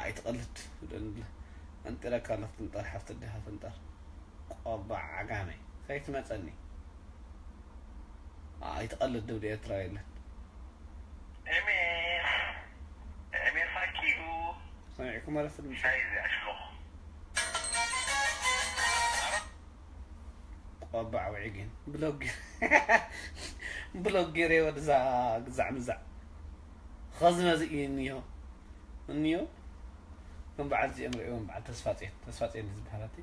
ኣይትቐልድ። ደንለ ኣንጢረካ ኣለኹ። ትንጠር ሓፍቲ፣ ድኻ ትንጠር። ቆባዕ ዓጋመ ከይትመጸኒ። ኣይትቐልድ፣ ድብድ ኤርትራ የለን። ኤሜ ኤሜ ፋኪዩ ሰሚዕኩም ማለት ድምፂ ሻይ እዚ ኣሽሎኹ ቆባዕ ውዒጊን ብሎግ ብሎግ ገይረ ወደዛ ግዛዕ ምዛዕ ኸዚ ነዚ እዩ እኒዮ እኒዮ ከም በዓል እዚኦም ርእዎም በዓል ተስፋ ጼን ተስፋ ጼን ዝበሃላቲ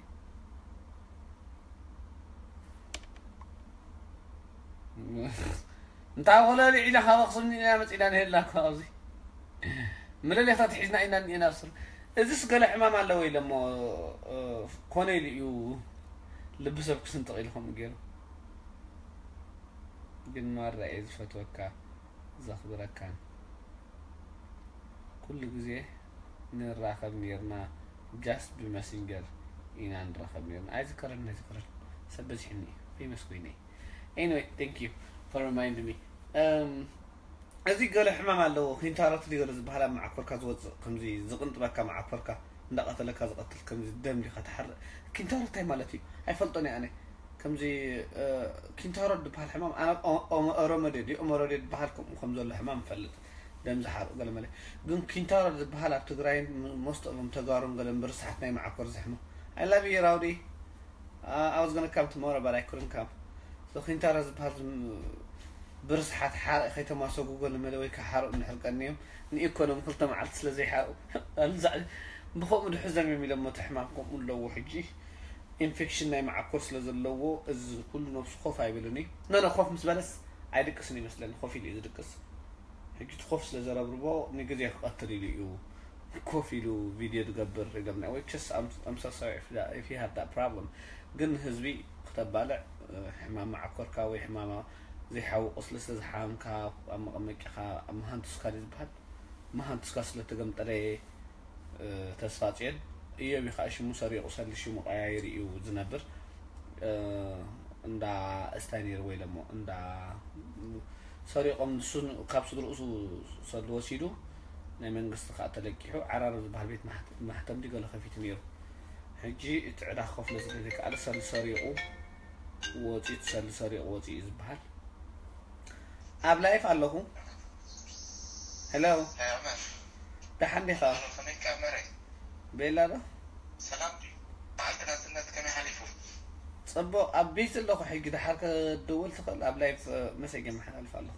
እንታይ ኮነ ኢላ ካብ ኣክሱም ኢና መፂና ንሄላ እኮ ኣብዚ ምልሌታት ሒዝና ኢና እኒኤና ኣብ ስር እዚስ ገለ ሕማም ኣለዎ ኢለ እሞ ኮነ ኢሉ እዩ ልቢ ሰብ ክስንጥቕ ኢሉ ከምኡ ገይሩ ግን ማራ እየ ዝፈትወካ ዘኽብረካን ኩሉ ግዜ ንራኸብ ኔርና just ብመሲንጀር ኢና ንራኸብ ኔርና ኣይዝከረን ኣይዝከረን ሰብ በዚሕኒ famous ኮይነ anyway thank you for remind me um እዚ ገለ ሕማም ኣለዎ ኪንታሮት ድዩ ገለ ዝበሃል ኣብ መዓኮርካ ዝወፅእ ከምዚ ዝቕንጥበካ መዓኮርካ እንዳቐተለካ ዝቐትል ከምዚ ደም ዲኻ ትሓርእ ኪንታሮት እንታይ ማለት እዩ ኣይፈልጦን እየ ኣነ ከምዚ ኪንታሮት ዝበሃል ሕማም ኣነ ኦመኦሮመዴ ድዩ ኦመሮዴ ዝበሃል ከምኡ ከም ዘሎ ሕማም እፈልጥ ደም ዝሓርእ ገለ መለ ግን ኪንታሮት ዝበሃል ኣብ ትግራይን most of them ተጋሩን ገለ ብርስሓት ናይ መዓኮር ዝሕመ I love you ራውዲ I was gonna come tomorrow but I couldn't come so ኪንታሮት ዝበሃል ዝም- ብርስሓት ሓርእ ከይተማሰጉ ገለ መለ ወይ ከዓ ሓርኡ እንድሕር ቀንዮም ንኢኮኖሚ ክልተ መዓልቲ ስለ ዘይሓርኡ ኣልዛዕ ብከምኡ ድሕዘም እዮም ኢሎም እቲ ሕማም ከምኡ ኣለዎ ሕጂ ኢንፌክሽን ናይ መዓኮር ስለ ዘለዎ እዚ ኩሉ ነብሱ ኮፍ ኣይብልን እዩ ነነ ኮፍ ምስ በለስ ኣይድቅስን ይመስለኒ ኮፍ ኢሉ እዩ ዝድቅስ ሕጂ እቲ ኮፍ ስለ ዘረብርቦ ንግዜ ክቐትል ኢሉ እዩ ኮፍ ኢሉ ቪድዮ ዝገብር ኢሎምና ወይ just I'm, I'm so sorry if, that, if you have that problem ግን ህዝቢ ክተባልዕ ሕማም መዓኮርካ ወይ ሕማማ ዘይሓዊ ቁስሊ ስለ ዝሓምካ ኣብ መቐመቂኻ ኣብ መሃንቱስካ ድዩ ዝበሃል መሃንቱስካ ስለ ተገምጠለ ተስፋ ፅዮን እዮብ እዩ ከዓ ሽሙ ሰሪቑ ሰሊ ሽሙ ቀያይር እዩ ዝነብር እንዳ እስታይ ነይርዎ ኢለሞ እንዳ ሰሪቖም ንሱ ካብ ስድርኡ ሰሉ ወሲዱ ናይ መንግስቲ ከዓ ተለቂሑ ዓራር ዝበሃል ቤት ማሕተም ድገለ ከፊቱ ነይሩ ሕጂ እቲ ዕዳ ክኸፍሎ ስለ ዘይከኣለ ሰሊ ሰሪቑ ወፂኡ ሰሊ ሰሪቑ ወፂኡ ዝበሃል ኣብ ላይፍ ኣለኹ ሄሎ ደሓን ዲኻ ቤላ ዶ ሰላም ድዩ? በዓልቲ ናጽነት ከመይ ሓሊፉ? ጽቡቕ ኣብ ቤት ኣለኹ ሕጂ ድሓር ከደውል ትኽእል ኣብ ላይፍ መሰጅ የመሓላልፍ ኣለኹ።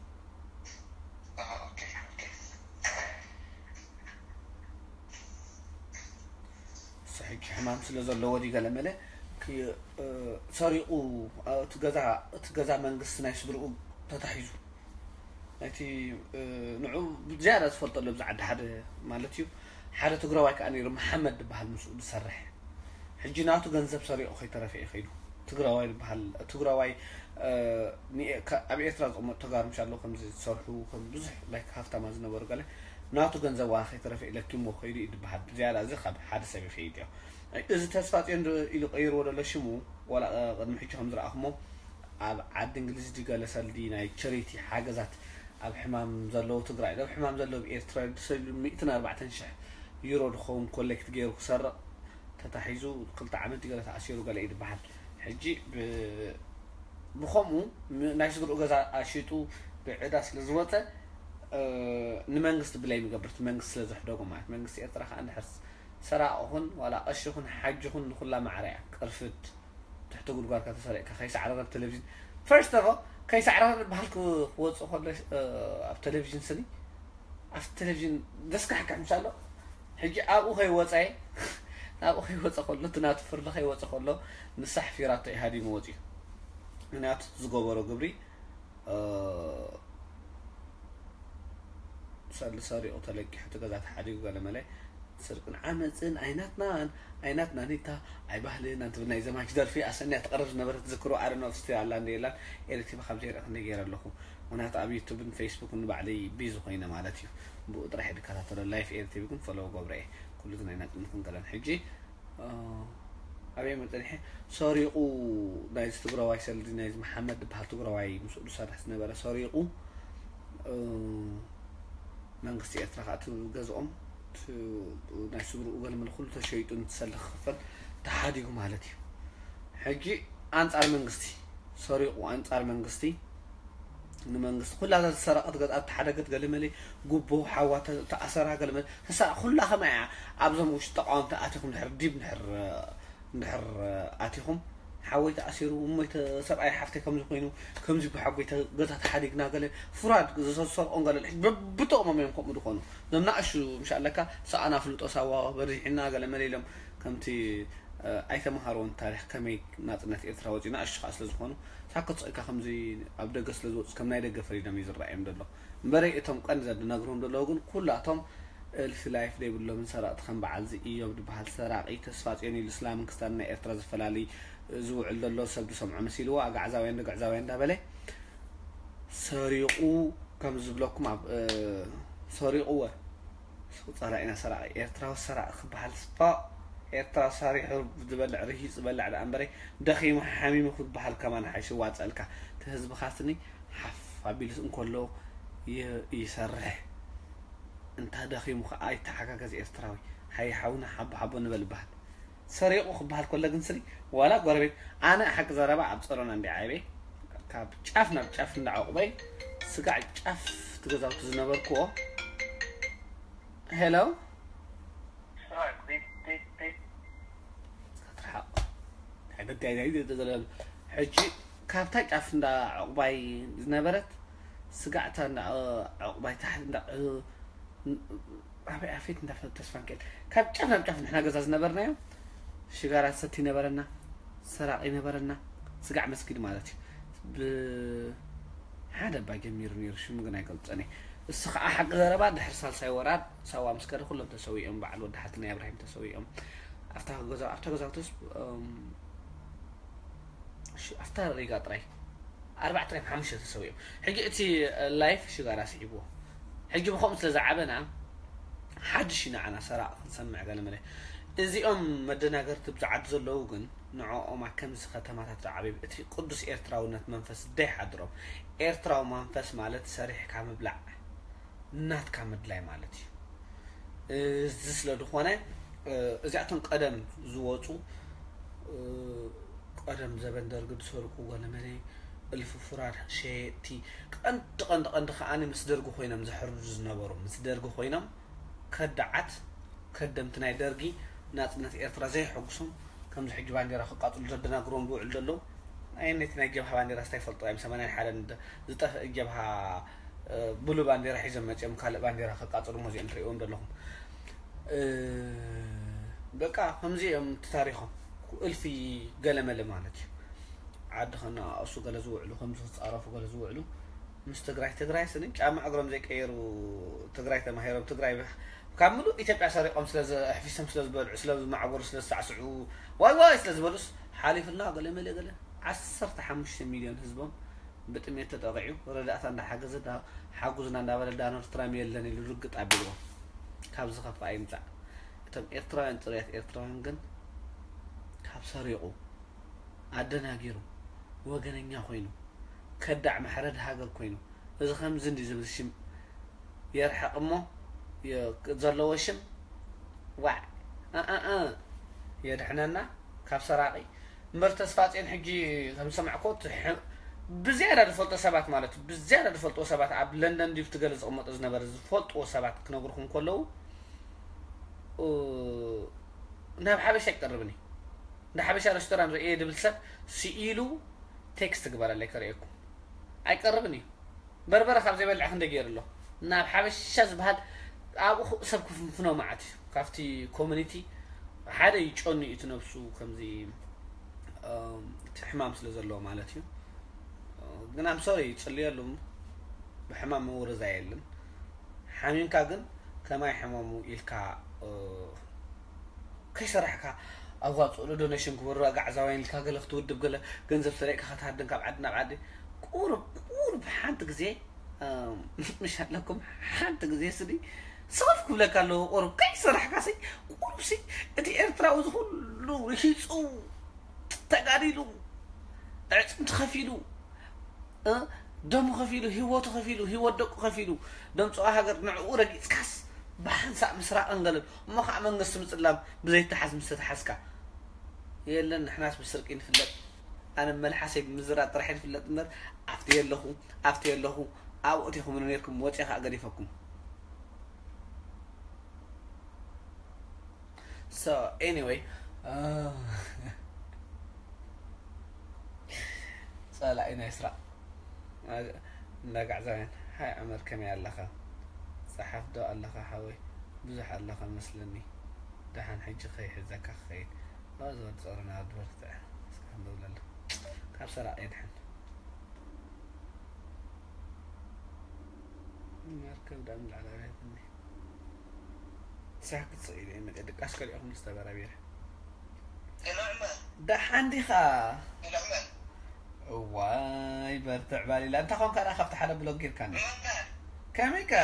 እሱ ሕጂ ሕማም ስለ ዘለዎ ድዩ ገለ መለ ሰሪቑ እቲ ገዛ መንግስቲ ናይ ስድርኡ ተታሒዙ ናይቲ ንዑ ዝያዳ ዝፈልጠሉ ኣብዚ ዓዲ ሓደ ማለት እዩ ሓደ ትግራዋይ ከዓ ነይሩ መሓመድ ዝበሃል ምስኡ ዝሰርሕ ሕጂ ናቱ ገንዘብ ሰሪቑ ከይተረፈ እዩ ከይዱ ትግራዋይ ዝበሃል ትግራዋይ ኣብ ኤርትራ ዝቕመጡ ተጋሩ ምሽ ኣለዉ ከምዚ ዝሰርሑ ከም ብዙሕ ላይክ ሃፍታማ ዝነበሩ ገለ ናቱ ገንዘብ ዋላ ከይተረፈ እዩ ለኪሞ ከይዱ እዩ ዝበሃል ዝያዳ እዚ ካብ ሓደ ሰብ ይኸይድ እዮ እዚ ተስፋ ፅዮን ኢሉ ቀይርዎ ዘሎ ሽሙ ዋላ ቅድሚ ሕጂ ከም ዝረኣኹሞ ኣብ ዓዲ እንግሊዝ ድገለ ሰልዲ ናይ ቸሪቲ ሓገዛት ኣብ ሕማም ዘለዉ ትግራይ ኣብ ሕማም ዘለዉ ኤርትራ ሰልዲ ሚእትን ኣርባዕተን ሽሕ ዩሮ ድኸውን ኮሌክት ገይሩ ክሰርቕ ተታሒዙ ክልተ ዓመት ድገለ ተኣሲሩ ገለ እዩ ዝበሃል ሕጂ ብኸምኡ ናይ ስድርኡ ገዛ ኣሽጡ ብዕዳ ስለ ዝወፀ ንመንግስቲ ብለይ ምገብርቲ መንግስቲ ስለ ዘሕደጎ ማለት መንግስቲ ኤርትራ ከዓ እንድሕር ሰራቕ ኹን ዋላ ቀሺ ኹን ሓጂ ኹን ንኹላ ማዕረ እያ ቅርፍድ ትሕቲ ጉድጓድካ ተሰሪቕካ ከይሳዕረረ ብ ቴሌቪዥን first of all ከይሳዕረረ በሃል ክወፅእ ከሎ ኣብ ቴሌቪዥን ስኒ ኣብ ቴሌቪዥን ዘስካሕክሕ ምሻ ኣሎ ሕጂ ኣብኡ ከይወፀ ኣብኡ ከይወፀ ከሎ እቲ ናቱ ፍርዲ ከይወፀ ከሎ ንሳ ሕፊራቶ እዩ ሃዲሙ ወፂኡ ምክንያቱ ዝገበሮ ግብሪ ሰሊ ሰሪቑ ተለቂሑ እቲ ገዛ ተሓዲጉ ገለ መለ ስርቅን ዓመፅን ኣይናትናን ኣይናትና ኒታ ኣይባህልን ኣንትብል ናይ ዘማች ደርፊ ኣሰንያ ትቐርብ ዝነበረት ትዝክሩ ኣረን ኦፍ ስቲል ኣላ እንደ የላን ኤሌክቲቭ ካብ ዘይርኢ ክንደ ገይረ ኣለኹ ምክንያቱ ኣብ ዩቱብን ፌስቡክን ንባዕለይ ቢዚ ኮይነ ማለት እዩ ብኡ ጥራሕ ድከታተሎ ላይፍ ኤሌክቲቭ ግን ፈለዎ ገብረ እየ ኩሉ ናይ ናፅነት ክንገለን ሕጂ ኣበይ መፀኒሐ ሰሪቑ ናይዚ ትግራዋይ ሰልዲ ናይዚ መሓመድ ዝበሃል ትግራዋይ ምስኡ ዝሰርሕ ዝነበረ ሰሪቑ መንግስቲ ኤርትራ ከዓ እቲ ገዝኦም ናይ ስድርኡ ገለ መለ ኩሉ ተሸይጡ ንትሰሊ ክኽፈል ተሓዲጉ ማለት እዩ። ሕጂ ኣንጻር መንግስቲ ሰሪቑ፣ ኣንጻር መንግስቲ ንመንግስቲ ኩላ እዛ ዝሰረቐት ገዛ ተሓደገት ገለ መለ ጉቦ ሓዋ ተ- ተኣሰራ ገለ መለ ተሳ ኩላ ከመይ እያ ኣብዞም ውሽጢ ተቃወምቲ ኣቲኹም ድሕር ዲብ ድሕር ድሕር ኣቲኹም ሓወይ ተኣሲሩ እሞይ ተ- ሰብኣይ ሓፍተይ ከምዚ ኮይኑ ከምዚ ብሓጎይ ተ- ገዛ ተሓዲግና ገለ ፍራድ ዝሰርቆም ገለ ልሕጅ በብጥቕሞም እዮም ከምኡ ዝኾኑ ዞም ናእሹ ምሻለካ ሰኣና ፍልጦ ሳዋ በሪሒና ገለ መለ ኢሎም ከምቲ ኣይተምሃርዎን ታሪክ ከመይ ናፅነት ኤርትራ ወፂኡ ንኣሽቱ ከዓ ስለዝኾኑ ሳኮ ስቕ ኢልካ ከምዚ ኣብ ደገ ስለዝወፁ ከም ናይ ደገ ፈሪዶም እዩ ዝረኣዮም ዘሎ እምበረይ እቶም ቀንዲ ዘድነግርዎም ዘለዉ ግን ኩላቶም እልፊ ላይፍ ዘይብሎምን ሰረቕቲ ከም በዓል እዚ እዮም ዝበሃል ሰራቒ ተስፋ ፅዮን ኢሉ እስላምን ክስታን ናይ ኤርትራ ዝፈላሊ ዝውዕል ዘሎ ሰብ ዝሰምዖ መሲልዎ ኣጋዕዛውያን ንግዕዛውያን እንዳበለ ሰሪቑ ከም ዝብለኩም ኣብ ሰሪቑወ ጸላኢና ሰራቒ ኤርትራዊ ሰራቒ ክበሃል ስፖ ኤርትራ ሰሪሑ ዝበልዕ ርሂፅ ዝበልዕ ደኣ እምበረይ ደኺሙ ሓሚሙ ክበሃል ከማን ሓይሽ ዋፀልካ እቲ ህዝብኻ ስኒ ሓፍ ኣቢሉስ እንከሎ ይሰርሕ እንታ ደኺሙ ከዓ ይተሓጋገዝ ኤርትራዊ ሃየ ሓውና ሓቦ ሓቦ ንበል ይበሃል ሰሪቑ ክበሃል ከሎ ግን ስኒ ዋላ ጎረቤት ኣነ ሓቂ ዘረባ ኣብ ፀሮና እንዲ ዓይበይ ካብ ጫፍ ናብ ጫፍ እንዳዓቑበይ ስጋዕ ጫፍ ትገዛውቲ ዝነበርክዎ ሄሎ ሕጂ ካብታ ጫፍ እንዳ ዕቑባይ ዝነበረት ስጋዕታ እንዳ ዕቑባይ ታሕቲ እንዳ ኣበይ ኣፌት እንዳ ተስፋ ሚካኤል ካብ ጫፍ ናብ ጫፍ ንሕና ገዛ ዝነበርናዮ ሽጋራ ሰቲ ነበረና ሰራቂ ነበረና ስጋዕ መስጊድ ማለት እዩ ሓደ እባ ጀሚሩ ነይሩ ሽሙ ግን ኣይገልፀን እየ እሱ ከዓ ሓቂ ዘረባ ድሕሪ ሳልሳይ ወራር ሳዋ ምስ ከደ ኩሎም ተሰዊኦም በዓል ወዲ ሓትናይ ኣብራሂም ተሰዊኦም ኣብታ ገዛ ኣብታ ገዛውትስ ኣብታ ሪጋ ጥራይ ኣርባዕተ ወይ ሓሙሽተ ተሰዊኦም ሕጂ እቲ ላይፍ ሽጋራ ስዒብዎ ሕጂ ብከምኡ ስለ ዝዓበና ሓድሽ ኢና ዓና ሰራቕ ክንሰምዕ ገለ መለ እዚኦም መደናገርቲ ብዝዓዲ ዘለዉ ግን ንዕኦም ኣከምዚ ከተማታት ዝዓበዩ እቲ ቅዱስ ኤርትራውነት መንፈስ ደይሓድሮም ኤርትራዊ መንፈስ ማለት ሰሪሕካ ምብላዕ ናትካ ምድላይ ማለት እዩ እዚ ስለ ዝኾነ እዚኣቶም ቀደም ዝወፁ ቀደም ዘበን ደርጊ ዝሰርቁ ገለመለ እልፊ ፍራድ ሸየጥቲ ቀንዲ ቀንዲ ቀንዲ ከዓኒ ምስ ደርጊ ኮይኖም ዘሕርዱ ዝነበሩ ምስ ደርጊ ኮይኖም ከዳዓት ከደምቲ ናይ ደርጊ ናፅነት ኤርትራ ዘይሐጉሶም ከምዚ ሕጂ ባንዴራ ክቃፅሉ ዘደናግሮም ዝውዕሉ ዘለዉ ኣየነይቲ ናይ ጀብሃ ባንዴራ ስታይ ፈልጦ እዮም ሰማንያን ሓደን ዝጠፍእ ጀብሃ ብሉ ባንዴራ ሒዞም መፅኦም ካልእ ባንዴራ ከቃፅሉ ሞ እዚኦም ትርእዎም ዘለኹም በቃ ከምዚ እዮም እቲ ታሪኾም እልፊ ገለመለ ማለት እዩ ዓዲ ከነኣእሱ ገለ ዝውዕሉ ከምዚ ክፃረፉ ገለ ዝውዕሉ ምስ ትግራይ ትግራይ ስኒ ጫማ እግሮም ዘይቀየሩ ትግራይ ተማሂሮም ትግራይ ካብ ምሉእ ኢትዮጵያ ሰሪቆም ስለ ኣሕፊሶም ስለ ዝበልዑ ስለ ዝማዕበሩ ስለ ዝሳዕስዑ ዋይ ዋይ ስለ ዝበሉስ ሓሊፍልና ገለ መለ ገለ ዓሰርተ ሓሙሽተ ሚልዮን ህዝቦም ብጥሜት ተጠቂዑ ረዳእታ እንዳሓገዘ ሓጉዝና እንዳበለ ዳነር ትራም የለን ኢሉ ርግጥ ኣቢልዎ ካብ ዝኸፍእ ኣይምፃእ እቶም ኤርትራውያን ፅሩያት ኤርትራውያን ግን ካብ ሰሪቁ ኣደናጊሩ ወገነኛ ኮይኑ ከዳዕ መሕረድ ሃገር ኮይኑ እዚ ከምዚ እንዲ ዝብል ሽም የርሕቕ እሞ ዘለዎ ሽም ዋዕ ኣኣኣ የድሕነና ካብ ሰራቂ እምበር ተስፋ ፅዮን ሕጂ ከም ዝሰማዕኮ ብዝያዳ ዝፈልጦ ሰባት ማለት እዩ ብዝያዳ ዝፈልጥዎ ሰባት ኣብ ለንደን ድዩ ትገለ ዝቕመጡ ዝነበረ ዝፈልጥዎ ሰባት ክነግርኩም ከለዉ ናብ ሓበሻ ኣይቀርብን እዩ እንዳ ሓበሻ ሬስቶራንት ርእየ ድብል ሰብ ስኢሉ ቴክስት ግበረለይ ከርእየኩም ኣይቀርብን እዩ በርበረ ካብ ዘይበልዕ ክንደ ገይሩ ኣሎ ናብ ሓበሻ ዝበሃል ኣብኡ ሰብ ክፍንፍኖ መዓት እዩ ካብቲ ኮሚኒቲ ሓደ ይጨኑ እዩ እቲ ነብሱ ከምዚ እቲ ሕማም ስለ ዘለዎ ማለት እዩ ግን ኣምሶሪ ይፅልየሉ ብሕማም ምውርዛ የለን ሓሚምካ ግን ከማይ ሕመሙ ኢልካ ከይሰራሕካ ኣብ ዋፅእሉ ዶኔሽን ክበሩ ኣጋዕዛውያን ኢልካ ገለ ክትውድብ ገለ ገንዘብ ሰሪዕካ ከተሃድን ካብ ዓዲ ናብ ዓዲ ቁሩብ ቁሩብ ሓንቲ ግዜ ምሽ ኣለኩም ሓንቲ ግዜ ስዲ ሰፍ ክብለካ ኣለዎ ቁሩብ ከይሰራሕካ ሲ ቁሩብ ሲ እቲ ኤርትራዊ ዝኩሉ ርሂፁ ተጋዲሉ ዕፅምቲ ከፊሉ ደሙ ከፊሉ ህይወቱ ከፊሉ ህይወት ደቁ ከፊሉ ደምፅኦ ሃገር ንዕኡ ረጊፅካስ ብሓንሳእ ምስራቕን ገለን እሞ ከዓ መንግስቲ ምፅላም ብዘይተሓዝ ምስ ተተሓዝካ የለን። ንሕናስ ብስርቂ ንፍለጥ። ኣነ መልሓሰይ ብምዝራጥ ጥራሕ ንፍለጥ እምበር ኣብቲ የለኹ ኣብቲ የለኹ ኣብኡ እቲኹም ነርኩም ወፂአ ከዓ ገዲፈኩም። So anyway, ጸላኢ ናይ ስራቕ እንዳጋዕዛውያን። ሃይ ዑመር፣ ከመይ ኣለኻ? ጸሓፍ ዶ ኣለኻ ሓወይ? ብዙሕ ኣለኻ መስለኒ። ደሓን ሕጂ ከይሕዘካ ክኸይድ። ዋ፣ ዝወድ ጸሩና ወዲ በርትዕ። እስካ ንብለሉ። ካብ ሰራቕ የድሕን። መርከብ ዳም ላዕላውያትኒ። ሳክት ስኢለ እየ መሊአ ድቃስ ከሊኦኹም ዝተበራቢረ። ሄሎ ዑመር። ደሓን ዲኻ? ሄሎ ዑመር። እዋይ በርትዕ ባሊላ። እንታይ ኾንካ ደኣ ካብቲ ሓደ ብሎክ ጌርካኒ? ዑመር። ከመይ ከ?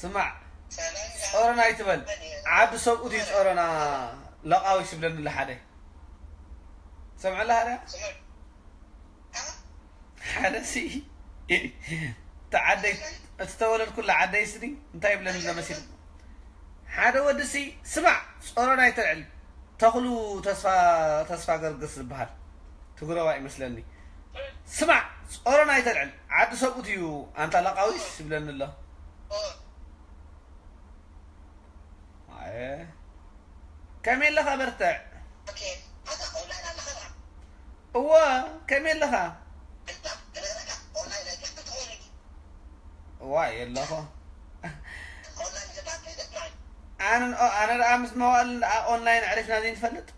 ስማዕ፣ ሰላም ጾሮና ኣይትበል። ዓቢ ሰብኡት እዩ ጾሮና። ለቃዊ ሽብለኒ ለሓደ። ሰምዐላ ሓደ? ስምዕ። ሓደ ሲ እቲ ዓደይ፣ እቲ ተወለድኩላ ዓደይ ስኒ እንታይ ይብለኒ ኣሎ መሲሉ? ሓደ ወዲ ሲ ስማዕ፣ ጾሮን ኣይተልዕል። ተኽሉ ተስፋ፣ ተስፋ ገርግስ ዝበሃል ትግረዋይ ይመስለኒ። ስማዕ፣ ጾሮን ኣይተልዕል። ዓዲ ሰብኡት እዩ ኣንታ ለቃዊስ ይብለኒ ኣሎ። ኣየ፣ ከመይ ኣለኻ በርትዕ? ኦኬ፣ ኣታ ኦንላይን ኣለኻ ደኣ? እወ፣ ከመይ ኣለኻ? እታ፣ እታ፣ እታ፣ ኦንላይን ኣይትኾነን። እዋ፣ የለኹ። ኦንላይን ዘዳት ዘይደፍራይ። ኣነ፣ ኣነ ደኣ ምስ መዋእል ደኣ ኦንላይን ኣዕሪፍና ዘይንፈልጥ።